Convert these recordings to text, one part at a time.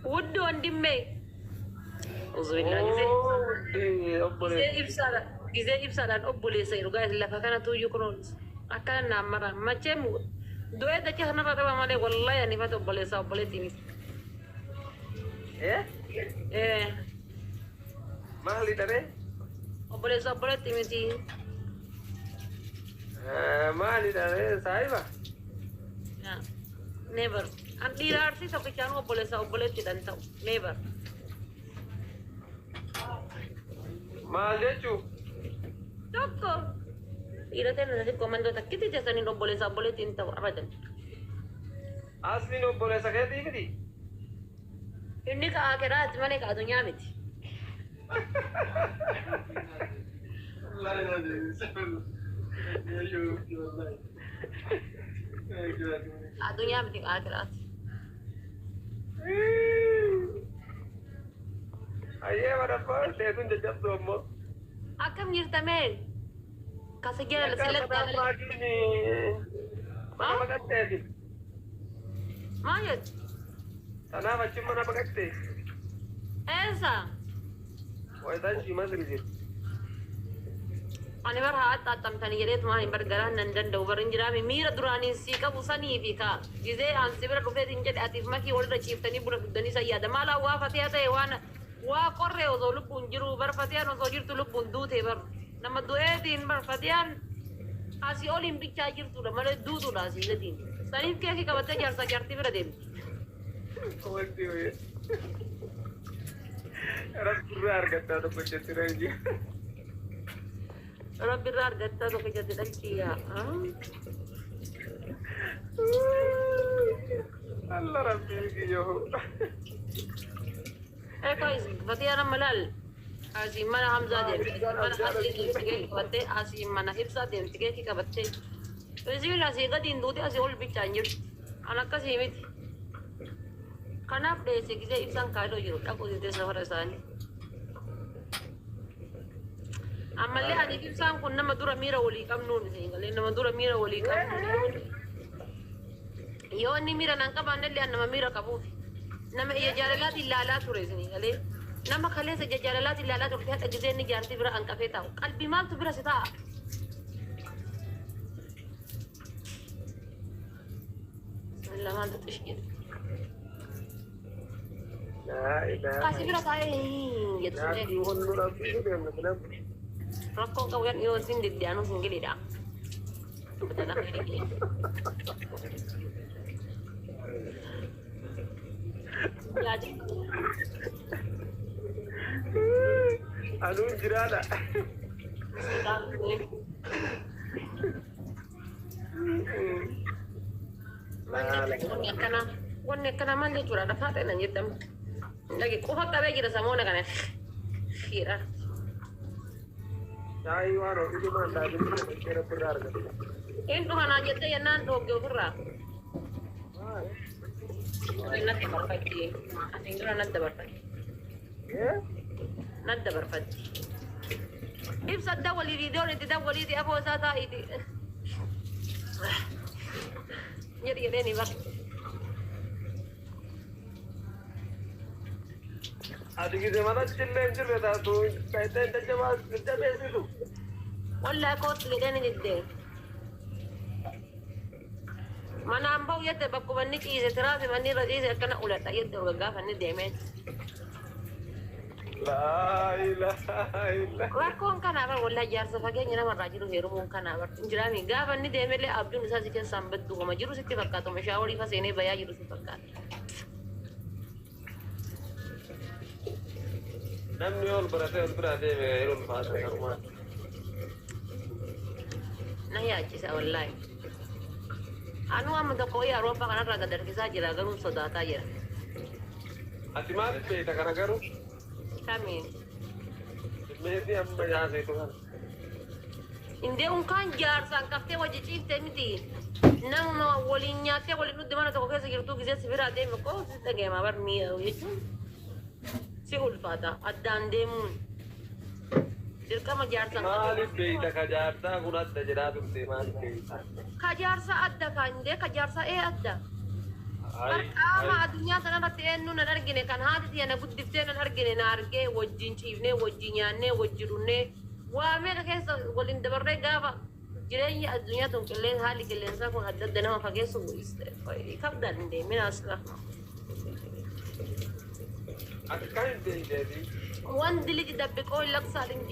Wuddi wandimmee. Uzubillah gisee Oo wuddii gisee obboleetti. ibsaadhaan gisee ibsaadhaan obboleessa jedhu guys lafa kanatu iyyuu kunuun akkana naan mara macheem du'ee dachee kanarraa dhaba malee wallahi ani fata obboleessaa obboleettii miti. Eh? Eh, Maali dhabee? obboleessa obboleettii miti. Maali dhabee saahiba? Never. An dhiira arsii tokkichaanuu obboleessa obboleettiidhaan ta'u. Never. Maal jechuu? Tokko dhiira ta'e na xiqqoo mandoo takkitti teessaniin obboleessa obboleettiin ta'u abadan. Asliin obboleessa keetii miti? Inni ka akiraati malee ka addunyaa miti. Addunyaa miti ka akiraati. Ayyee madabbaa teetuun jajjabdu ammoo. Akkam jirta mee? Kasa jala Akka sila mataa jala. maatiin mana baqatteeti. Maal jettu? Tanaaf achi mana baqatte. Eessa? Wayitaan ishii masri jirti. Ani bar haa axxaaxxamtanii jedheetuma ani bar garaan nan danda'u bar hin jiraami miira duraaniin sii qabu sanii fi ka gizee an si bira dhufeetiin jedhe atiif makii walirra ciiftanii buna dhuddanii san yaada maal hawwaa fatee ta'e waan waa qorree osoo lubbuun jiru bar fatiyaan osoo jirtu lubbuun duute bar nama du'eetiin bar fatiyaan asii oliin bichaa jirtudha malee duutuudha asii gadiin saniif keekii qabattee jaarsaa jaartii bira deemti. Wanti wayii. Rabbi irraa argattaa tokko jetti dhalchi. Rabbi irraa argattaa tokko jetti dhalchi yaa. Allah rabbii kiyyoo. Eekois fatiyaan amma laal asii mana Hamzaa deemti mana Asii deemti keekii qabattee asii mana Ibsaa deemti keekii qabattee isiin asii gadiin duute asii ol bichaan jirti an akkasii miti. Kanaaf dheesse gisee ibsaan kaayiloo jiru dhaquu didee safara isaanii. Ammallee ani fi ibsaan kun nama dura miira walii qabnuun isin galee nama dura miira walii qabnuun yoo inni miira nan qabaanne illee an nama miira qabuuf nama ija jaalalaatiin laalaa ture isin galee nama kaleessa ija jaalalaatiin laalaa turte hadha gisee inni jaartii bira hanqafee taa'u qalbii maaltu bira si taa'a. Bismillah maaltu xish jedhe. Laa ilaaha. Kasi bira taa'ee jettu sun Nyaatni hunduu rabbii deemna filamu. Rakkoon qabu yan yoo isin didde anuu singilidha. Badala khayri. Yaadi. Anuun jiraadha. Wanni akkanaa wanni akkanaa maal jechuudha lafaa ta'e nan jedhamu. Dhage qofa qabee jira samoona kana. Fiidha. Shaayii waan hojii maan taasisu rabbi irraa argata. Hin dhufa naan jettee jennaan dhoogge ofirraa. Natti barfatti. Asiin dura natti dabarfatti. Natti dabarfatti. Ibsa dawwalii viidiyoon itti dawwaliiti afoo isaa taa'iiti. Jedhi jedheeni bar. Ati gise mana chillee hin jirre taatu dhayitee jajjabeessitu. Wallaa kootti jedheeni diddee. Manaan bahu jette bakkuma inni ciise tiraasi manni irra ciise akkana uladha jette urga gaafa inni deemeen. Laa ilaaha illa. Rakkoon kanaa bar wallahi jaarsa fageenya namarraa jiru heerumuun kanaa bar hin jiraami gaafa inni deemellee abjuun isaa si keessaan baddu homa jiru sitti fakkaatu meeshaa horii fa seenee bayaa jiru si fakkaata. Namni ol baratee ol biraa deeme yeroo ulfaata karumaa. Na yaachisa wallahi. Anuu amma tokko wayii Awurooppaa kanarraa gad harkisaa jira garuu sodaataa jira. Ati maaliif beekta kana garuu? Kamiin? Meetii amma yaaseetu kana. Indee unkaan jaarsaan qaftee wajji ciifte miti. Namuma waliin nyaattee waliin dhugde mana tokko keessa jirtuu gisee si biraa deeme koo si dhaga'ama bar mi'a jechuun si ulfaata addaan deemuun. Dirqama jaarsaan qaftee. Maaliif beekta ka jaarsaa kun adda jedhaa turte maaliif beekta? Ka jaarsaa adda ka indee ka jaarsaa ee adda. Bar qaama addunyaa kanarratti eenyu nan argine kan haati tiyya na guddiftee nan argine na argee wajjin ciifnee wajjin nyaannee wajjin dhunnee waa meeqa keessa waliin dabarree gaafa jireenyi addunyaa tun qilleensa haalli qilleensaa kun adda adda nama fageessu kabdaan hin deemin asla. Akkan hin deebiin. ወንድ ልጅ ደብቆ ይለቅሳል እንጂ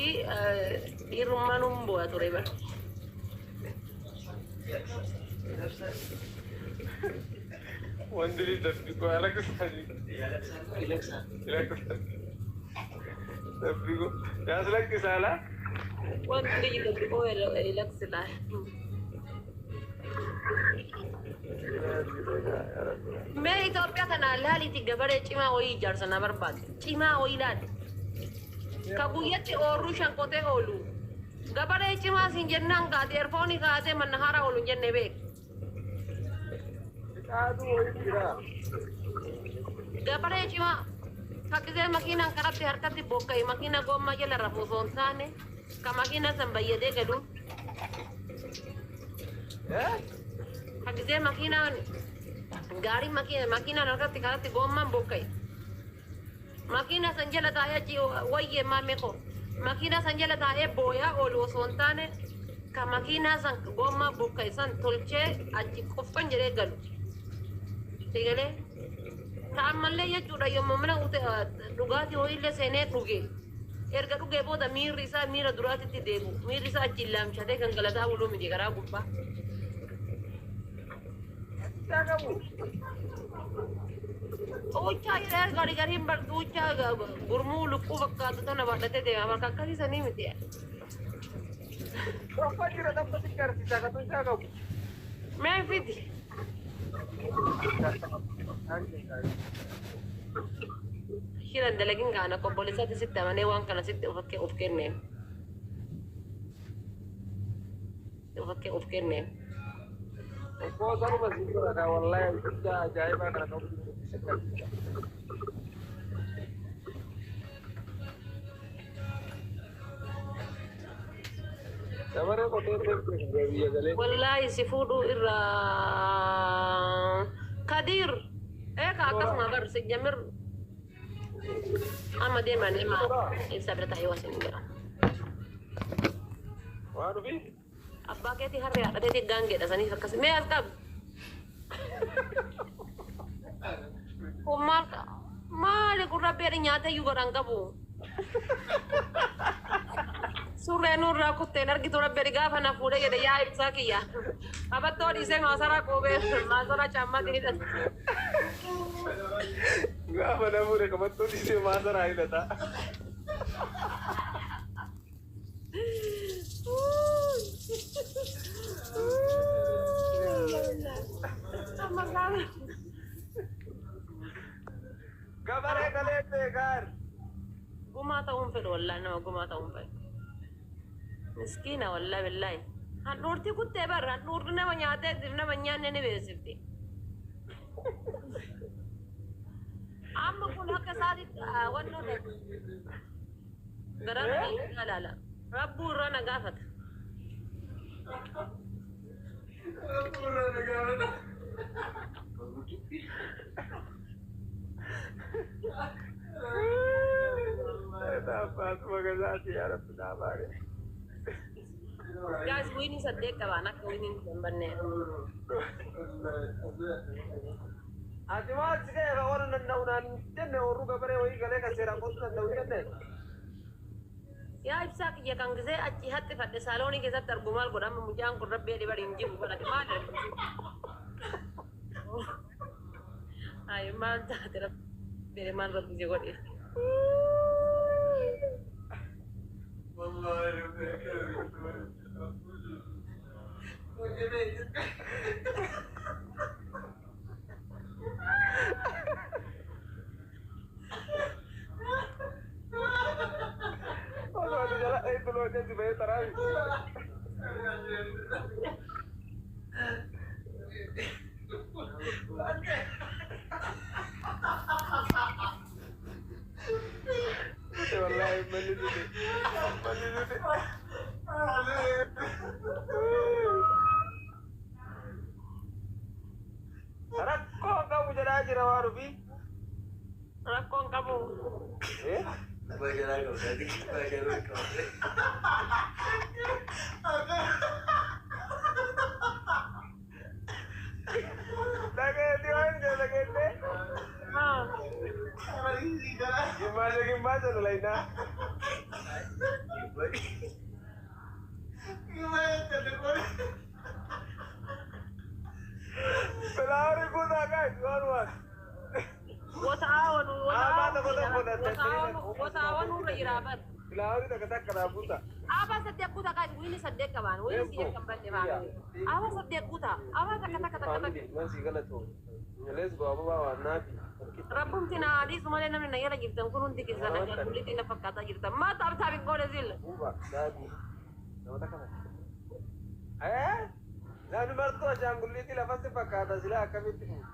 dhiirummaan bu'a ture bara. ወንድ ልጅ ደብቆ ያለቅሳል። ይለቅሳል። ደብቆ ያስለቅሳል። ወንድ ልጅ ደብቆ ይለቅሳል። Mee Itoophiyaa kana laaliiti gabaree cimaa wayii ijaarsa na barbaade. Cimaa wayii laali. Ka guyyatti oorruu shan qotee oolu. Gabaree cimaa siin jennaan kaate erfoonii kaatee manna haaraa oolu hin jenne beek. Qaaduu wayii jira. Gabaree cimaa ka gisee makiinaan karatti harkatti bokka'e makiina gommaa jala rafu osoo hin taane ka makiina san bayyadee galu. Ka gisee makiinaan gaarii makiinaan harkatti karatti gommaan bokka'e. Makiina san jala taa'ee achi wayyee maame koo makiina san jala taa'ee booyaa oolu osoo hin taane ka makiinaa san gommaa bokka'e san tolchee achi qoffan jedhee galu. Sigalee ka ammallee jechuudha yommuu mana dhugaatii wayiillee seenee dhuge erga dhugee booda miirri isaa miira duraatitti deebi'u miirri isaa achi laamshatee gangalataa buluu miti karaa gubbaa. Qabu. Uchaa jedhee gari gariin bar uchaa gurmuu lukkuu fakkaatu tana baadhatee deema bakka akkasii sanii miti. Tokko jira tokko si garsiisa ka tuncaa qabu. Mee fidi. Shiran dalagin kaana obboleessaatti sitti amanee waan kana sitti of kenneen. Of kenneen. Obboo sanuma si godhata wallahi tuncaa ajaa'ibaa kana qabu. Dabaree qotee biyya galee. Wallaahi si fuudhuu irraa Kadir eeka akkasuma bar si jamir amma deeman ima ibsa bira taa'ee wasin jira. Waan dhufi? Abbaa keetii harree haadhateetii gaangeedha saniif akkas mee as qabu. Kun maal maali kun rabbi nyaata iyyuu godhan qabu. Surree nurraa kutteen argitu rabbi gaafa na fuudhee jedhe yaa ibsaa kiyya. Qabattoo dhiisee maasaraa qoobee maasaraa caammaatiin hidhate. Gaafa na fuudhe qabattoo dhiisee maasaraa hidhata. Amma gaafa. Gabaree galee beekaan. Gumaa ta'uun fedhu wallaahi nama gumaa ta'uun fedhu. Miskiina wallaahi billaahi. Handhuurti kuttee barra handhuurri nama nyaatee nama nyaanne ni beeksifti. Amma kun akka isaatitti wannoo ta'e. Garaa ilaala. Rabbuu irraa na gaafata. Rabbuu irraa na gaafata. Guys, winning saddeet qabaan akka winning hin banne. Ati maal si ga'e waan danda'u naan jenne horuu gabaree wayii galee kan seeraan qotuu danda'u jenne. Yaa ibsaa kiyya kan gisee achi haxxifadhe saaloonii keessatti argu maal godha amma mucaan kun rabbi jedhi bari hin jiru godhate maal argisiisu. Ay maal taate rabbi jedhi maal rabbi si godhe. Osoo ati jala eetu loonee si bahee taraafi. Wallahi malli dude. Malli dude. Rakkoo qabu jedha. jira waan ofii. Rakkoon qabu. Eh? Dhageetti waan jedhe dhageette. Haa. Gimmaasha gimmaasha dalaynaa. Filaawari kuusaa guys waan waan. Wata'aawanu Abaa tokko tokko wata'aawanu wata'aawanu irra jira bar. Filaawari takka takka naa kuusaa. Abaa saddeet kuutaa guys, wiini saddeet qabaan, wiini si kan banne baanu. Abaa saddeet kuutaa, abaa takka takka takka takka. Family, man si galatu. Let's go ababa waan naafi. Rabbumti na adiisu malee namni na jala jirtan kun hundi keessan ashaangulliitii na fakkaataa jirtan. Maa taabtaab hin goone zil. Buuba, daadii. Nama takka takka. Eh? Namni martuu ashaangulliitii lafatti fakkaata silaa akkamitti fuudha?